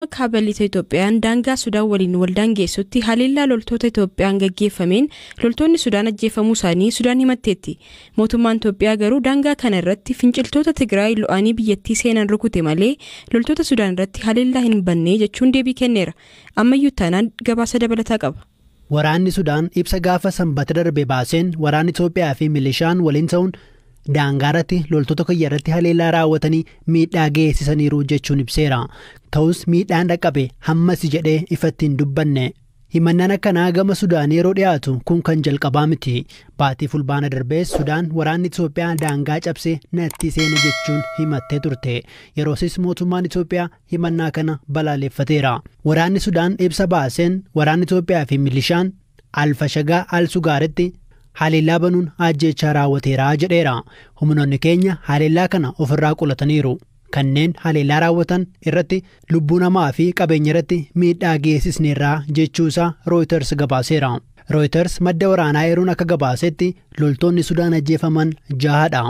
Gama kaaba lixa Itoophiyaan daangaa Sudaan waliin waldaangeessutti haleellaa loltoota Itoophiyaan gaggeeffameen loltoonni Sudaan ajjeefamuu isaanii Sudaan himatteetti. Mootummaan Itoophiyaa garuu daangaa kana irratti finciltoota Tigraay lo'anii biyyattii seenan rukute malee loltoota Sudaan irratti haleellaa hin banne jechuun deebii kenneera. Ammayyuu taanaan gabaasa dabalataa qaba. Waraanni Sudaan ibsa gaafa Sanbata darbe baaseen waraanni Itoophiyaa fi milishaan waliin ta'uun daangaarratti loltoota kiyya irratti haleellaa raawwatanii miidhaa geessisaniiru jechuun ibseera. Ta'us miidhaan dhaqqabe hammasi jedhee ifatti hin dubbanne. Himannaan akkanaa gama Sudaan yeroo dhiyaatu kun kan jalqabaa miti. Baatii Fulbaana darbees Sudaan waraanni Itoophiyaa daangaa cabsee natti seene jechuun himattee turte. Yeroosis mootummaan Itoophiyaa himannaa kana balaaleffateera. Waraanni Sudaan ibsa baaseen waraanni Itoophiyaa fi milishaan Alfashagaa Al-Sugaaritti haleellaa banuun ajjeechaa raawwateera jedheera. Humnoonni keenya haleellaa kana ofirraa qolataniiru. Kanneen haleellaa raawwatan irratti lubbuu namaa fi qabeenya irratti miidhaa geessisneerraa jechuusaa Reuters gabaaseera. Reuters madda waraanaa eeruun akka gabaasetti loltoonni Sudaan ajjeefaman jahadha.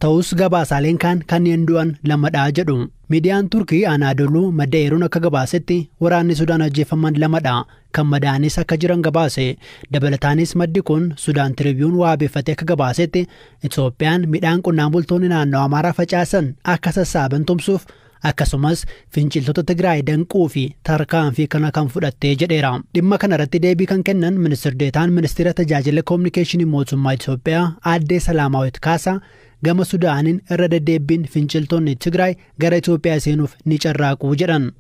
Ta'us gabaasaaleen kaan kanneen du'an lamadha jedhu. Miidiyaan Turkii Anaadoluu madda eeruun akka gabaasetti waraanni Sudaan ajjeefaman lamadha. Kan madaanis akka jiran gabaase. Dabalataanis maddi kun Sudaan Tiribiyuun waabeffatee akka gabaasetti Itoophiyaan midhaan qonnaan bultoonni naannoo Amaaraa facaasan akka sassaaban tumsuuf, akkasumas finciltoota Tigraay danquu fi tarkaanfii kana kan fudhattee jedheera. Dhimma kana irratti deebii kan kennan Ministir Deetaan Ministeera Tajaajila Koominikeeshinii Mootummaa Itoophiyaa Aaddee Salaamaawit Kaasaa, gama Sudaaniin irra deddeebbiin finciltoonni Tigraay gara Itoophiyaa seenuuf ni carraaqu jedhan.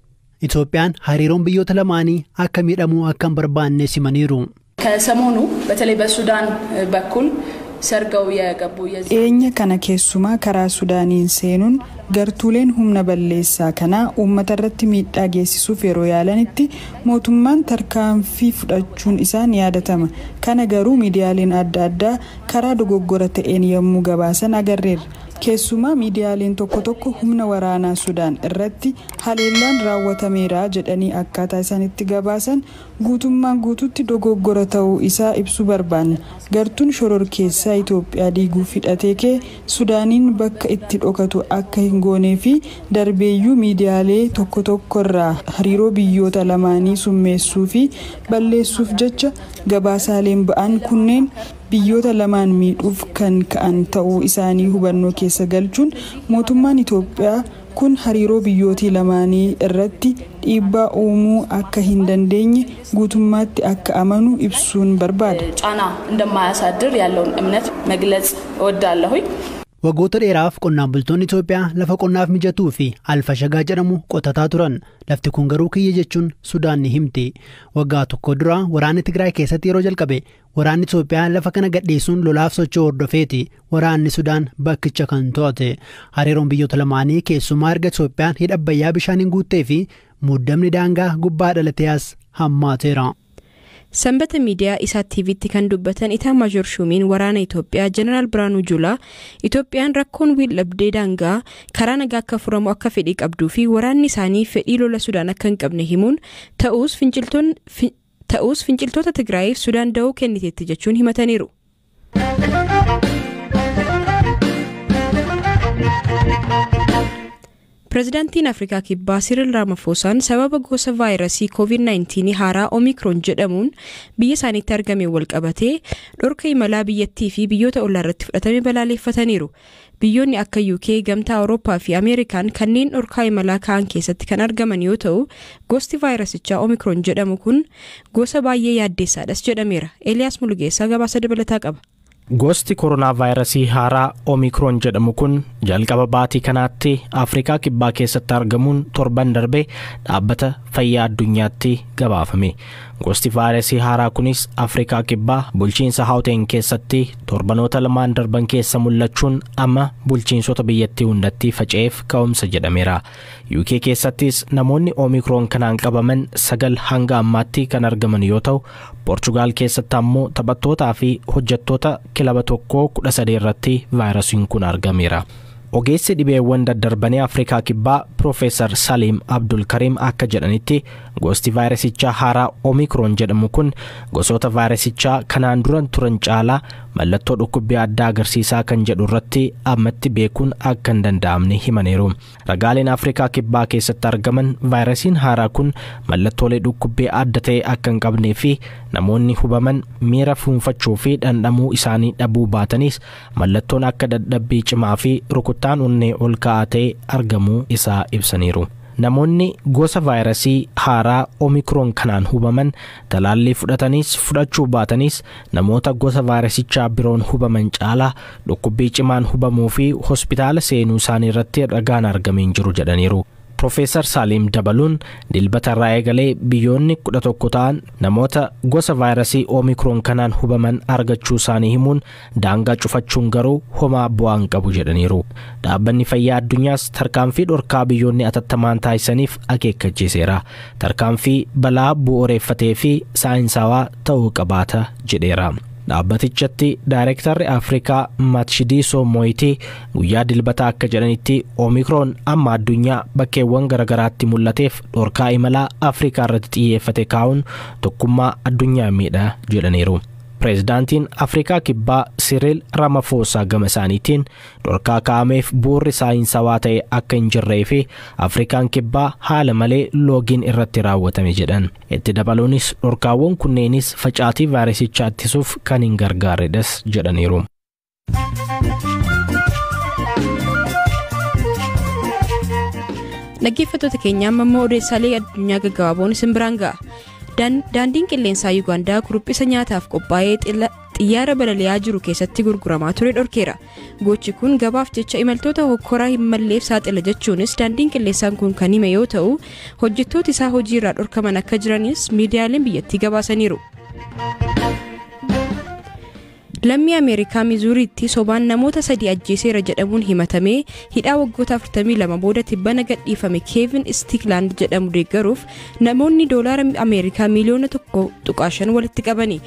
Itoophiyaan hariiroon biyyoota lamaanii akka miidhamuu akka hin barbaanne simaniiru. ከሰሞኑ በተለይ በሱዳን በኩል ሰርገው የገቡ Dhiyeenya kana keessumaa karaa Sudaaniin seenuun gartuuleen humna balleessaa kanaa uummata irratti miidhaa geessisuuf yeroo yaalanitti mootummaan tarkaanfii fudhachuun isaa ni yaadatama. Kana garuu miidiyaaleen adda addaa karaa dogoggora ta'een yommuu gabaasan agarreerra. Keessumaa miidiyaaleen tokko tokko humna waraanaa Sudaan irratti haleellaan raawwatameera jedhanii akkaataa isaan itti gabaasan guutummaan guututti dogoggora ta'uu isaa ibsuu barbaanna. Gartuun shororkeessaa Itoophiyaa diiguuf hidhatee kee Sudaaniin bakka itti dhokatu akka hin goonee fi darbeeyyuu miidiyaalee tokko tokko irraa hariiroo biyyoota lamaanii summeessuu fi balleessuuf jecha gabaasaaleen ba'an kunneen biyyoota lamaan miidhuuf kan ka'an ta'uu isaanii hubannoo keessa galchuun, mootummaan Itoophiyaa kun hariiroo biyyootii lamaanii irratti dhiibbaa uumuu akka hin dandeenye guutummaatti akka amanu ibsuun barbaada. ጫና እንደማያሳድር ያለውን እምነት መግለጽ እወዳለሁኝ። Waggoota dheeraaf qonnaan bultoonni Itoophiyaa lafa qonnaaf mijatuu fi Alfashagaa jedhamu qotataa turan. Lafti kun garuu kiyya jechuun Sudaan ni himti. Waggaa tokko dura waraanni Tigraay keessatti yeroo jalqabe waraanni Itoophiyaa lafa kana gadhiisuun lolaaf socho'u hordofeeti waraanni Sudaan bakkicha kan to'ate. Hariiroon biyyoota lamaanii keessumaa erga Itoophiyaan hidha Abbayyaa bishaaniin guuttee fi muddamni daangaa gubbaa dhalatee as hammaateera. Sanbata miidiyaa Isaa TVtti kan dubbatan Itaamaajoor Shuumiin waraana Itoophiyaa Jeneraal Biraanuu Juulaa, Itoophiyaan rakkoon waldhabdee daangaa karaa nagaa akka furamu akka fedhii qabduu fi waraanni isaanii fedhii lola Sudaan akka hin qabne himuun, ta'us finciltoota Tigraayiif Sudaan da'oo kenniteetti jechuun himataniiru. Pireezidaantiin Afrikaa Kibbaa Siriil Raamafoosaan sababa gosa vaayirasii COVID-19 haaraa Omikron jedhamuun biyya isaaniitti argame walqabatee dhorka imalaa biyyattii fi biyyoota ollaa irratti fudhatame balaaleffataniiru. Biyyoonni akka UK, Gamtaa Awurooppaa fi Ameerikaan kanneen dhorkaa imalaa ka'an keessatti kan argaman yoo ta'u, gosti vaayirasichaa Omikron jedhamu kun gosa baay'ee yaaddeessaadhas jedhameera. Eeliyaas Mulugeessaa gabaasa dabalataa qaba. Gosti koronaa vaayirasii haaraa Omikron jedhamu kun jalqaba baatii kanaatti Afrikaa Kibbaa keessatti argamuun torban darbe Dhaabbata Fayyaa Addunyaatti gabaafame. Gosti vaayirasii haaraa kunis Afrikaa Kibbaa bulchiinsa Haawuteen keessatti torbanoota lamaan darban keessa mul'achuun amma bulchiinsota biyyattii hundatti faca'eef ka'umsa jedhameera. UK keessattis namoonni Omikron kanaan qabaman 9 hanga ammaatti kan argaman yoo ta'u, Poorchugaal keessatti ammoo taphattootaa fi hojjettoota kilaba tokkoo 13 irratti vaayirasiin kun argameera. Ogeessi dhibeewwan daddarbanii Afrikaa Kibbaa Piroofeesar Saliim Abdul Kariim akka jedhanitti, gosti vaayirasichaa haaraa Omikron jedhamu kun gosoota vaayirasichaa kanaan duran turan caalaa mallattoo dhukkubbii addaa agarsiisaa kan jedhu irratti ammatti beekuun akka hin danda'amne himaniiru. Ragaaleen Afrikaa Kibbaa keessatti argaman vaayirasiin haaraa kun mallattoolee dhukkubbii adda ta'e akka hin qabnee fi namoonni hubaman miira fuunfachuu fi dhandhamuu isaanii dhabuu baatanis mallattoon akka dadhabbii cimaa fi rukuttaan onnee ol ka'aa ta'e argamuu isaa ibsaniiru. Namoonni gosa vaayirasii haaraa Omikroon kanaan hubaman talaallii fudhatanis fudhachuu baatanis namoota gosa vaayirasichaa biroon hubaman caalaa dhukkubbii cimaan hubamuu fi hospitaala seenuu isaanii irratti ragaan argamee hin jiru jedhaniiru. Profeesar Saaliim dabaluun Dilbata irraa eegalee biyyoonni 11 ta'an namoota gosa vaayirasii Omikroon kanaan hubaman argachuu isaanii himuun daangaa cufachuun garuu homaa bu'aa hin qabu jedhaniiru. Dhaabbanni fayyaa addunyaas tarkaanfii dhorkaa biyyoonni atattamaan taasisaniif akeekkachiiseera. Tarkaanfii balaa bu'uureffatee fi saayinsaawaa ta'uu qabaata jedheera. Dhaabbatichatti Daayirektarri Afrikaa Matshidiso Moyitii guyyaa Dilbataa akka jedhanitti, Omikroon amma addunyaa bakkeewwan garaagaraatti mul'ateef dhorkaa imalaa Afrikaa irratti xiyyeeffate kaa'uun tokkummaa addunyaa miidha jedhaniiru. Pireezidaantiin Afrikaa Kibbaa Siriil Ramaphosa gama isaaniitiin dhorkaa kaa'ameef bu'uurri saayinsawaa ta'e akka hin jirree fi Afrikaan Kibbaa haala malee loogiin irratti raawwatame jedhan. Itti dabaluunis dhorkaawwan kunneenis facaatii vaayirasichaa ittisuuf kan hin gargaarredhas jedhaniiru. Dhaggeeffattoota keenya, amma immoo odeessaalee addunyaa gaggabaaboon isin biraan ga'a. Daandiin qilleensaa Yuugaandaa kuruphisa nyaataaf qophaa'ee xiyyaara balali'aa jiru keessatti gurguramaa ture dhorkeera. Gochi kun gabaaf jecha imaltoota hokkoraa hin malleef saaxila jechuunis daandiin qilleensaan kun kan hime yoo ta'u, hojjettooti isaa hojii irraa dhorkaman akka jiranis miidiyaaleen biyyattii gabaasaniiru. Lammii Ameerikaa Mizuuriitti sobaan namoota sadii ajjeeseera jedhamuun himatamee hidhaa waggoota 42 booda tibbana gadhiifame Keevin Istiikland jedhamu deeggaruuf namoonni doolaara Ameerikaa miiliyoona 1.5 walitti qabani.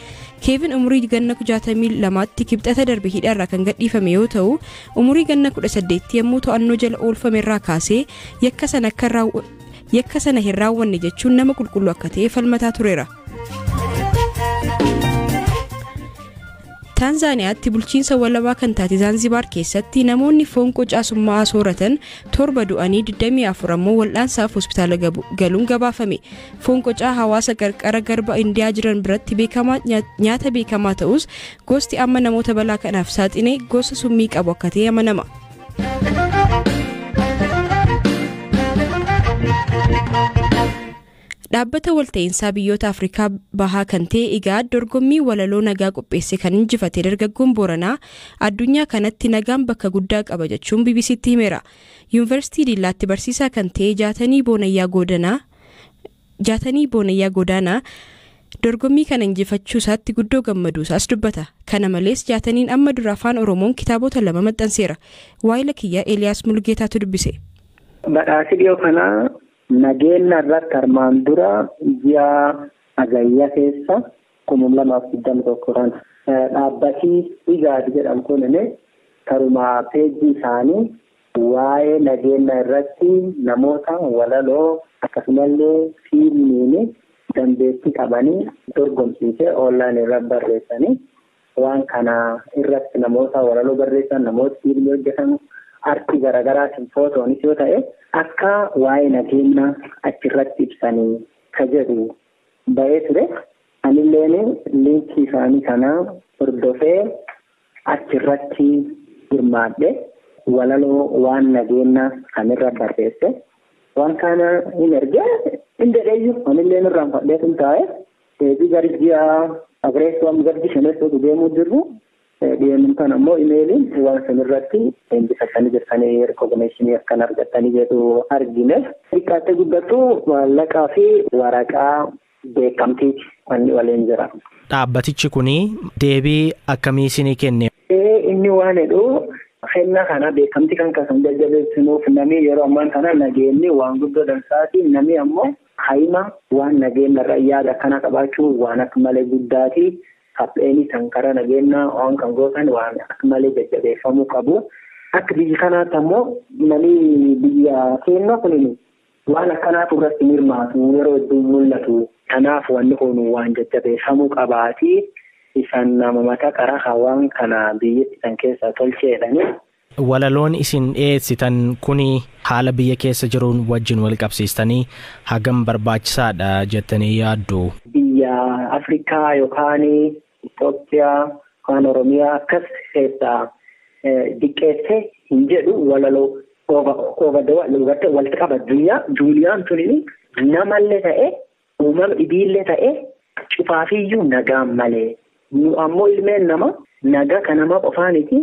Keevin umurii ganna 62tti Kibxata darbe hidhaarraa kan gadhiifame yoo ta'u, umurii ganna 18 yommuu to'annoo jala oolfame irraa kaasee yakka sana hin raawwanne jechuun nama qulqulluu akka ta'e falmataa tureera. Taanzaaniyaatti bulchiinsa walabaa kan taate Zaanzibaar keessatti namoonni foon qocaa summaa'aa sooratan torba du'anii 24 ammoo wal'aansaaf hospitaala galuun gabaafame. Foon qocaa hawaasa qarqara garba Indiyaa jiran biratti beekamaa nyaata beekamaa ta'us, gosti amma namoota balaa kanaaf saaxine gosa summii qabu akka ta'e amanama. Dhaabbata walta'iinsaa biyyoota Afrikaa Bahaa kan ta'e IGAD dorgommii walaloo nagaa qopheesse kan injifate dargaggoon Booranaa addunyaa kanatti nagaan bakka guddaa qaba jechuun BBCtti himeera. Yuunivarsiitii Diillaatti barsiisaa kan ta'e Jaatanii Boonayyaa Goodanaa dorgommii kana injifachuu isaatti guddoo gammaduu isaas dubbata. Kana malees Jaataniin amma dura afaan Oromoon kitaabota lama maxxanseera. Waayila kiyya Eeliyaas Mulgeetaatu dubbise. Badhaasi dhiyoo kanaa nageenya irratti armaan dura ji'a Hagayya keessa 2021 kan dhaabbatii IGAD jedhamu kun karuma peejii isaanii waa'ee nageenya irratti namoota walaloo akkasumallee fiilmiin dandeettii qabanii dorgomsiisee online irratti barreessanii, waan kana irratti namoota walaloo barreessan, namoota fiilmii hojjetan, artii garaagaraatiin footoonis yoo ta'e akka waa'ee nageenya achirratti ibsanii ka jedhu bahee ture. Anilleen liinkii isaanii kana hordofee achirratti hirmaadhe, walaloo waan nageenya kanirra barreesse. Waan kana hin ergee hin jedheeyyu, anilleen irraanfadhee tun taa'e. Deebii gari ji'a afreessoo amma garji shaneessootu deemuu jirru, dhiyeenya kan ammoo imeeliin waan sanirratti injifatanii jirtanii, recognition akkan argattanii jedhu argine. Xiqqaattee guddattu maallaqaa fi waraqaa beekamtiiti wanni waliin jira. Dhaabbatichi kuni deebii akkamii isinii kenne? Inni waan jedhu, kennaa kana beekamtii kan kasan jajjabeessinuuf, namni yeroo ammaan kana nageenyi waan guddoo dansaati, namni ammoo hayima waan nageenya irra yaada akkana qabaachuu waan akka malee guddaati. Kapheenii kan karaa nageenya waan kan gootan waan akka malee jajjabeeffamuu qabu. Akka biyya kanaatti ammoo namni biyya keenya kun waan akkanaatu irratti hirmaatu yeroo hedduu mul'atu. Kanaaf wanni kun waan jajjabeeffamuu qabaati. Isaan nama mataa karaa hawaan kana biyyatti san keessaa tolcheedhani. Walaloon isin dhiyeessitan kuni haala biyya keessa jiruun wajjin wal qabsiistanii hagam barbaachisaadha jettanii yaaddu? Biyya Afrikaa yookaan Itoophiyaa yookaan Oromiyaa akkas keessaa diqqeessee hin jedhu walaloo walitti qaba. Duuniyaan tuni namallee ta'e uumama dhibiillee ta'e cufaafiyyuu nagaan malee. Nu ammoo ilmeen nama nagaa kan nama qofaaniti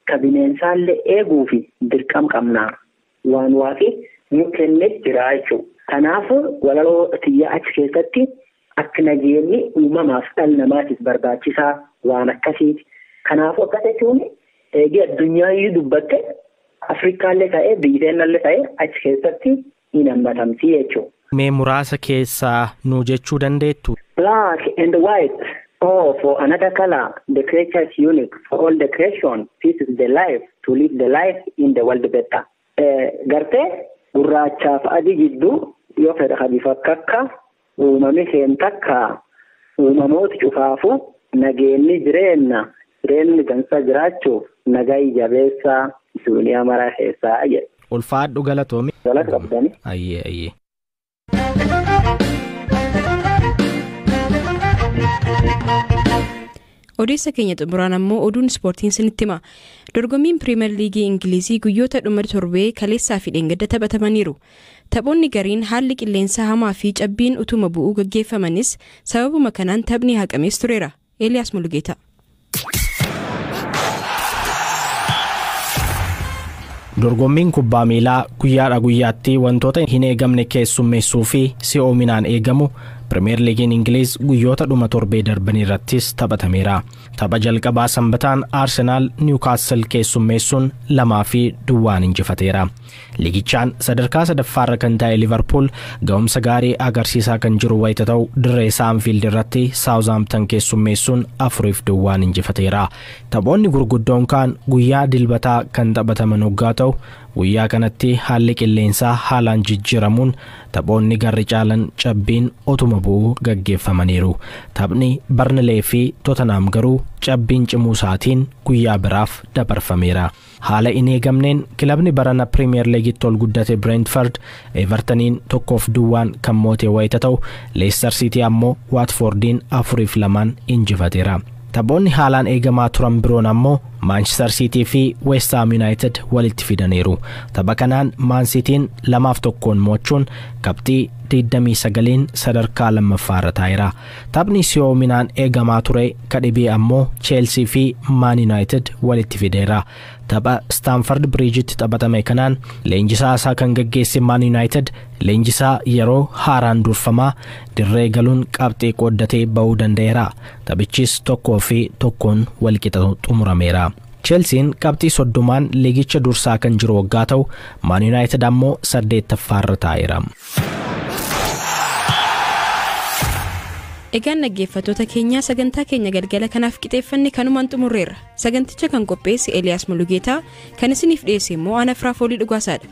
ka bineensaallee eeguu fi dirqam qabnaa. Waan waaqi nu kennee jira jechuudha. Kanaaf walaloo xiyyaa achi keessatti akka nageenyi uumamaaf dhala namaatiif barbaachisaa waan akkasiiti. Kanaafuu akkas jechuun eegee addunyaayyuu dubbatte Afrikaallee ta'ee biyya ta'ee achi keessatti hin hammatamti jechuudha. Mee muraasa keessaa nu jechuu dandeettu? Black and white. Oh, for another color, the creature is unique. For all the creation, this is the life, to live the life in the world better. Gartee gurraachaaf adii jidduu yoo fedha bifa takka uumame seen takka uumamoota cufaafu nageenyi jireenna jireenyi dansa jiraachuuf nagaa jabeessaa duuniyaa maraa keessaa jedhe. Ulfaadhu galatoomi. Galata qabdani. Ayyee ayyee. Odeessa keenya xumuraan ammoo oduun ispoortiin sinitti hima. Dorgommiin Piriimer Liigii Ingilizii guyyoota dhuma torbee kaleessaa fi dheengadda taphatamaniiru. Taphoonni gariin haalli qilleensaa hamaa fi cabbiin utuma bu'uu gaggeeffamanis sababuma kanaan taphni haqamees tureera. Eeliyaas Mulugeeta. Dorgommiin kubbaa miilaa guyyaadha guyyaatti wantoota hin eegamne keessummeessuu fi si'oominaan eegamu Pirimeer Liigiin Ingiliiz guyyoota dhuma torbee darbanii irrattis taphatameera. Tapha jalqabaa sanbataan Arsenaal Niwukaastil keessummeessuun 2-0 injifateera. Liigichaan sadarkaa sadaffaarra kan taa'e Liverpool ga'umsa gaarii agarsiisaa kan jiru wayita ta'u dirree Saanfiild irratti Saawuzaamtan keessummeessuun 4-0 injifateera. Taphoonni gurguddoon kaan guyyaa dilbataa kan taphataman hoggaa ta'u guyyaa kanatti haalli qilleensaa haalaan jijjiiramuun taphoonni garri caalan cabbiin otuma bu'uu gaggeeffamaniiru. Taphni Barnilee fi Tottenham garuu cabbiin cimuu isaatiin guyyaa biraaf dabarfameera. Haala hin eegamneen kilabni barana Pirimeer Liigitti ol guddate Brentford Evertoniin 1-0 kan moote wayita ta'u Leicester City ammoo Watfordiin 4-2 injifateera. Taphoonni haalaan eegamaa turan biroon ammoo Manchester City fi West Ham United walitti fidaniiru. Tapha kanaan Man Cityin 2-1 mo'achuun qabxii 29 sadarkaa lammaffaarra taa'eera. Taphni si'oominaan eegamaa ture kadhibee ammoo Chelsea fi Man United walitti fideera. Tapha Stamford Bridgetti taphatame kanaan leenjisaa isaa kan gaggeesse Man United leenjisaa yeroo haaraan durfamaa dirree galuun qabxii qooddatee ba'uu danda'eera. Taphichis 1-1 walqixa xumurameera. Chelsean qabxii 30 liigicha dursaa kan jiru waggaa ta'u Man United ammoo 8ffaarra taa'eera. Egaan dhaggeeffattoota keenyaa sagantaa keenya galgala kanaaf qixeeffanne kanumaan xumurreerra. Saganticha kan qopheesse Eeliyaas Mulugeetaa kan isiniif dhiyeesse immoo Ana Firaafoolii Dhugaasaadha.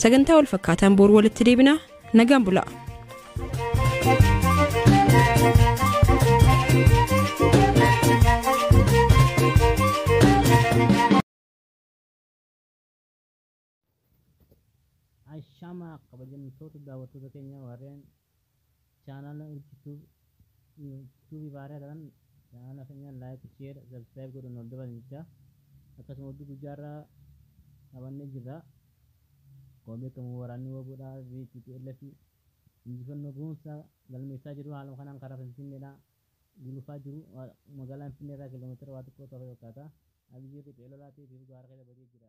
Sagantaa wal fakkaataan boru walitti deebina. Nagaan bulaa. Ashama kabajamtoota daawwattoota keenya warreen chaanala yuutuubii baaraa ta'an chaanala keenya laayik, sheer, sabskiraayib godhuun hordofaa jecha akkasuma oduu guyyaarraa qabannee jirra. Akkuma beekamu waraanni WBOdhaa fi TPLF injifannoo boonsaa galmeessaa jiru. Haaluma kanaan karaa Finfinneedhaa gulufaa jiru. Magaalaa Finfinneerraa kiiloomeetira waa xiqqoo tola fakkaata. Abiyyi riphee lolaa ta'ee fi gaara keessa badee jira.